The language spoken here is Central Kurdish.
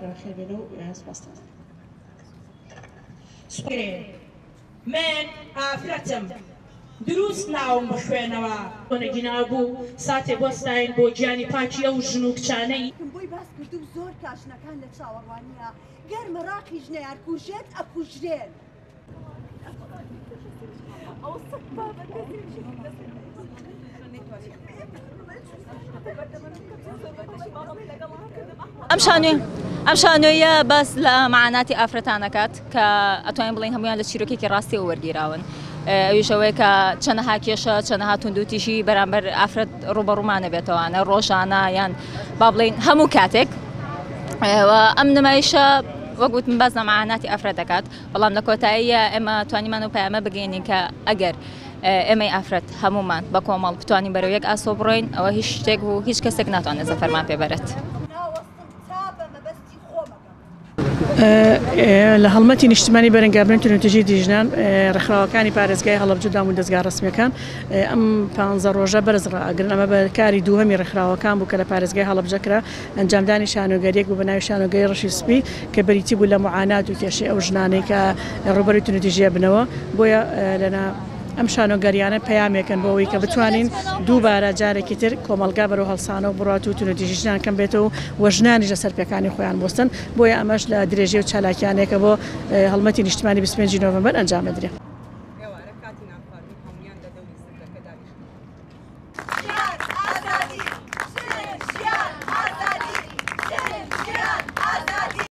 دووبارە بەخێر بێن و سوپاستان دەکەم. من ئافرەتم دروست ناوم بخوێنەوە. نەگینا بوو ساتێ بوەستاین بۆ گیانی پاکی ئەو ژن و کچانەی. بۆی باس کردوم زۆر کا ژنەکان لە چاوەڕوانیە گەر مەراقیش نەیان کوژێت ئەکوژرێن. ئەم شانۆی ئەم شانۆیە باس لە معاناتی ئافرەتان ئەکات کە ئەتوانین بڵێین هەمویان لە چیرۆکێکی ڕاستیەوە وەرگیراون ئەویش ئەوەیە کە چەنەها کێشە چەنەها توندوتیژی بەرامبەر ئافرەت ڕوبەڕوومانە بێتەوانە ڕۆژانە یان با بڵین هەموو کاتێک ئەم نمایشە وەک وتم باس لە معاناتی ئافرەت دەکات بەڵام لە کۆتاییە ئێمە توانیمان و پەیامە بگەینین کە ئەگەر ئێمەی ئافرەت هەموومان بە کۆمەڵ بتوانین بەرەو یەک ئاسۆ بڕۆین ئەوە هیچ شتێک و هیچ کەسێک ناتوانێت زەفەرمان پێ بەرێت. لە هەڵمەتی نیشتمانی بەرەنگاربوونەوەی توندوتیژی دژی ژنان، ڕێکخراوەکانی پارێزگای هەڵەبجە و دامودەزگا ڕەسمییەکان ئەم پانزە ڕۆژە بەرز ڕائەگرن، ئەمە بە کاری دووهەمی ڕێکخراوەکان بوو کە لە پارێزگای هەڵەبجە کرا، ئەنجامدانی شانۆگەرییەک بوو بە ناوی شانۆگەری ڕەشی سپی کە بریتی بوو لە موعانات و کێشەی ئەو ژنانەی کە ڕووبەرووی توندوتیژی ئەبنەوە، بۆیە لە ئەم شانۆگەریانە پەیامێکن بۆ ئەوەی کە بتوانین دووبارە جارێکی تر کۆمەڵگا بەرەو هەڵسانەوە بڕوات و توندوتیژی ژنان کەم بێتەوە و ژنانیش لەسەر پێکانی خۆیان بوەستن، بۆیە ئەمەش لە درێژەی ئەو چالاکیانەیە کە بۆ هەڵمەتی نیشتمانی 25 نۆڤەمبەر ئەنجام ئەدرێ.